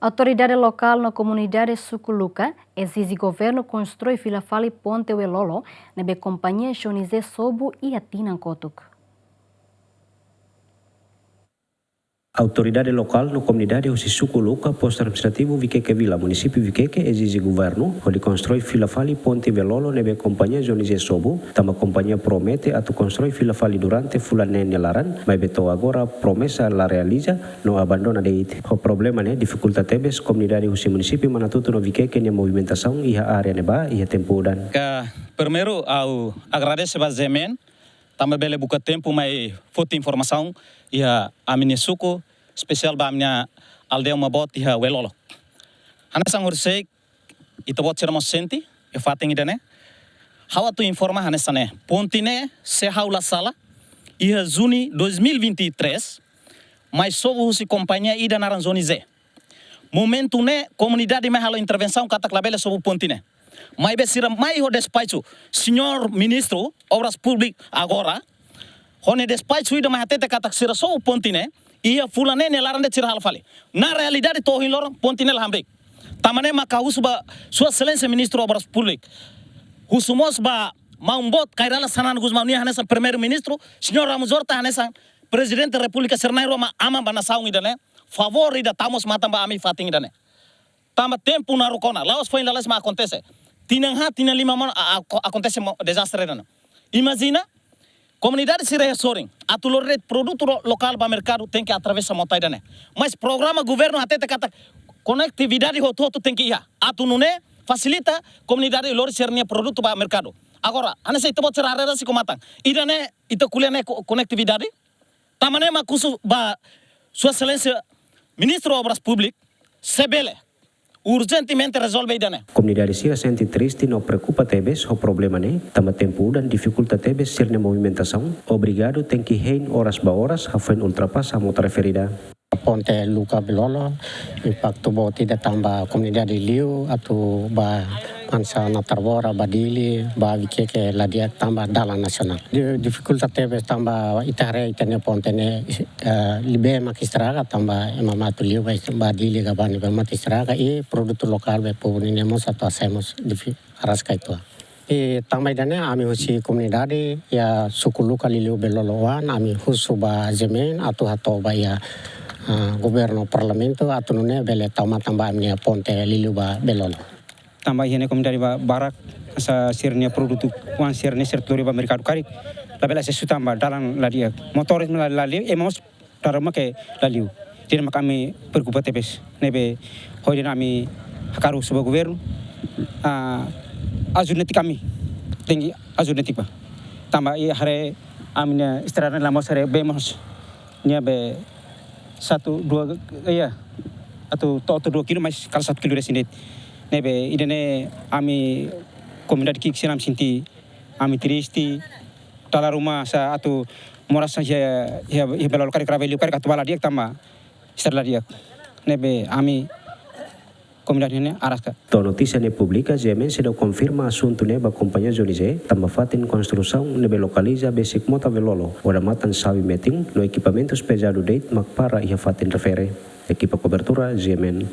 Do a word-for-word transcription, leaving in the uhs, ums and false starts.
Autoridade lokál no komunidade suku Luka ezije governu konstrui fila fali ponte Welolo ne'ebé kompañia Johnny Zé sobu iha tinan kotuk. Autoridade lokál no komunidade husi suku Luka, postu administrativu Vikeke Vila, munisípiu Vikeke, ezije governu hodi konstrui fila fali ponte Welolo ne'ebé kompañia Johnny Zé sobu, tanba kompañia promete atu konstrui fila fali durante fulan neen nia laran, maibé to'o agora promesa la realiza, no abandona de'it. Ho problema ne'e difikulta tebes komunidade husi munisípiu Manatuto no Vikeke nia movimentasaun iha área ne'ebá iha tempu udan. Ka, primeiru, ha'u agradese ba G M N, tanba bele buka tempu mai foti informasaun iha ami-nia suku, espesiál ba ami-nia aldeia uma boot iha Welolo. Hanesan horisehik, ita-boot sira mós sente iha fatin ida-ne'e. Ha'u atu informa hanesan ne'e. Ponte ne'e, se ha'u la sala, iha Junu dois mil e vinte e três, mai sobu husi kompañia ida naran Johnny Zé. Momentu ne'e, komunidade mai halo intervensaun katak labele sobu ponte ne'e. Maibé sira mai ho despaxu Señór Ministru Obras Públikas agora, ho nia despaxu ida mai hatete katak sira sobu ponte ne'e, iha fulan neen nia laran de'it sira halo fali. Na realidade to'o ohin loron ponte ne'e la hamriik. Tanba ne'e maka husu ba Sua Exelénsia Ministru Obras Públikas, husu mós ba maun boot Kay Rala Xanana Gusmão, nia hanesan Primeiru-Ministru, Señór Ramos Horta hanesan Prezidente Repúblika, sira na'in-rua mak aman ba nasaun ida-ne'e, favór ida, tau mós matan ba ami fatin ida-ne'e. Tanba tempu naruk ona, la'ós foin lalais mak akontese. Tinan haat, tinan lima mak a-, a-, akontese mo-, dezastre ida-ne'e. Imajina, komunidade sira iha sorin, atu lori de'it produtu lo-, lokál ba merkadu tenke atravesa mota ida-ne'e. Mas programa governu hatete katak konetividade hotu-hotu tenke iha. Atu nune'e fasilita komunidade lori sira-nia produtu ba merkadu. Agora, hanesan ita-boot sira haree rasik ho matan. Ida-ne'e, ita ko'alia ne'e ko-, konetividade? Tanba ne'e mak husu ba Sua Exelénsia Ministru Obras Públikas, se bele, urjentemente rezolve ida-ne'e. Komunidade sira sente triste no preokupa tebes ho problema ne'e, tanba tempu udan difikulta tebes sira-nia movimentasaun, obrigadu tenke hein oras ba oras, hafoin ultrapasa mota referida. Ponte Luka Welolo, impaktu boot ida tanba komunidade liu, atu ba Mansa Natarbora, ba Dili, ba Vikeke la di'ak tanba dalan nasionál. Di-, difikulta tebes tanba ita haree ita-nia ponte ne'e, eh, liu bee mak estraga tanba ema matu liu ba, ba Dili ka ba ne'ebé mak estraga i produtu lokál ba povu nian mós atu asesu mós difi-, araska uitoan. I tanba ida-ne'e ami husi komunidade iha suku Luka liuliu Welolo oan, ami husu ba G M N atu hato'o ba iha, ah, governu, parlamentu atu nune'e bele tau matan ba ami-nia ponte liuliu ba Welolo. Tanba iha ne'e komunidade ba-, barak, hanesan sira-nia produtu oan sira-ne'e sira lori ba merkadu karik, labele asesu tanba dalan la di'ak. Motór mós la, la di'ak, ema mós dala ruma ke la liu. Ida-ne'e mak ami preokupa tebes. Ne'ebé, hodi ami hakarak husu ba governu, ah, ajuda netik ami. Tenke ajuda netik ba. Tanba iha haree ami-nia estrada ne'e la mós haree bee mós. Nia bee satu, dua, iya, atu to'o, to'o dua kilo, mas kala satu kilo resin de'it. Ne'ebé, ida-ne'e ami komunidade ki'ik sira-ne'e ami sente, ami triste, dala ruma sa atu moras sa iha, iha, iha Welolo karik, Welolo karik atu ba la di'ak tanba estrada la di'ak. Ne'ebé ami komunidade ne'e araska. To'o notísia ne'e publika, G M N seidauk konfirma asuntu ne'e ba kompañia Johnny Zé, tanba fatin konstrusaun ne'ebé lokaliza besik mota Welolo, odamatan Sawi Metin, no ekipamentus pezadu de'it mak para iha fatin refere. Ekipa kobertura, G M N.